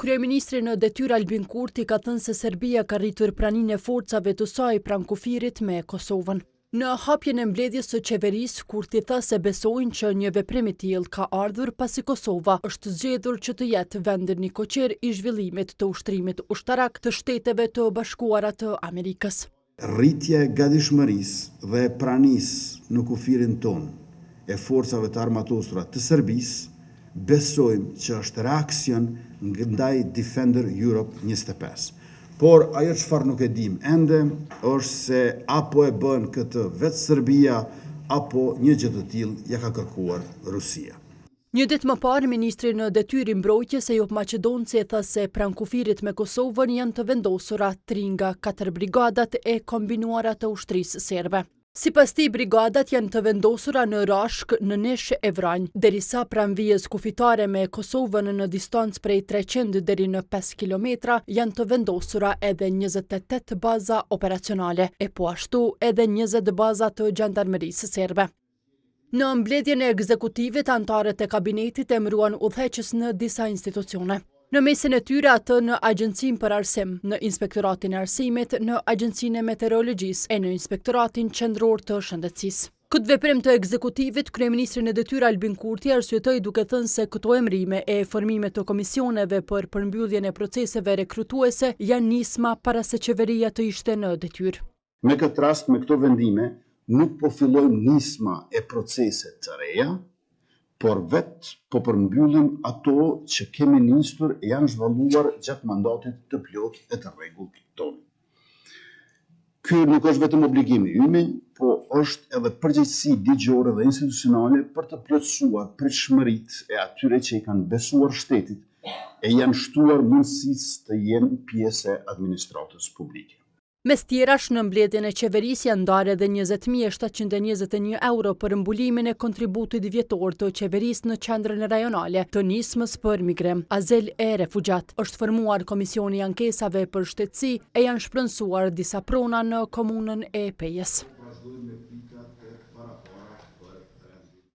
Kryeministri në detyrë Albin Kurti ka thënë se Serbia ka rritur praninë e forcave të saj pranë kufirit me Kosovën. Në hapjen e mbledhjes së qeverisë, Kurti tha se besojnë që një veprim i tillë ka ardhur pasi Kosova është zgjedhur që të jetë vend nikoqir i zhvillimit të ushtrimit ushtarak të Shteteve të Bashkuara të Amerikës. Rritja e gatishmërisë dhe e pranisë në kufirin tonë e forcave të armatosura të Serbisë, besojmë që është reaksion ndaj Defender Europe 25. Por ajo çfarë nuk e dimë ende është se a po e bën këtë vetë Serbia apo një gjë të tillë ia ka kërkuar Rusia. Një ditë më parë, ministri në detyrë i Mbrojtjes, Ejup Maqedonci tha se pranë kufirit me Kosovën janë të vendosura tri nga katër brigadat e kombinuara të ushtrisë serbe. Sipas tij, brigadat janë të vendosura në Rashkë, në Nish e Vranjë, derisa pranë vijës kufitare me Kosovën në distancë prej 300 deri në 5 kilometra janë të vendosura edhe 28 baza operacionale e po ashtu edhe 20 baza të xhandarmërisë serbe. Në mbledhjen e ekzekutivit, anëtarët e kabinetit emëruan udhëheqës në disa institucione. Në mesin e tyre atë në Agjencinë për Arsim, në Inspektoratin e Arsimit, në Agjencinë e Meteorologjisë e në Inspektoratin Qendror të Shëndetësisë. Këtë veprim të ekzekutivit, kryeministri në detyrë Albin Kurti arsyetoi duke thënë se këto emërime e formime të komisioneve për përmbylljen e proceseve rekrutuese janë nisma para se qeveria të ishte në detyrë. Me këtë rast, me këto vendime, nuk po fillojmë nisma e procese të reja, por vetë po përmbyllim ato që kemi nisur e janë zhvilluar gjatë mandatit të plotë e të rregullt tonë. Ky nuk është vetëm obligim i yni, po është edhe përgjegjësi ligjore dhe institucionale për të plotësuar pritshmëritë e atyre që i kanë besuar shtetit e janë shtuar mundësisë të jenë pjesë e administratës publike. Mes tjerash, në mbledhjen e qeverisë janë ndarë edhe 20.721 euro për mbulimin e kontributit vjetor të qeverisë në qendrën rajonale të nismës për migrim, azil e refugjat. Është formuar komisioni i ankesave për shtetësi e janë shpronësuar disa prona në komunën e Pejës.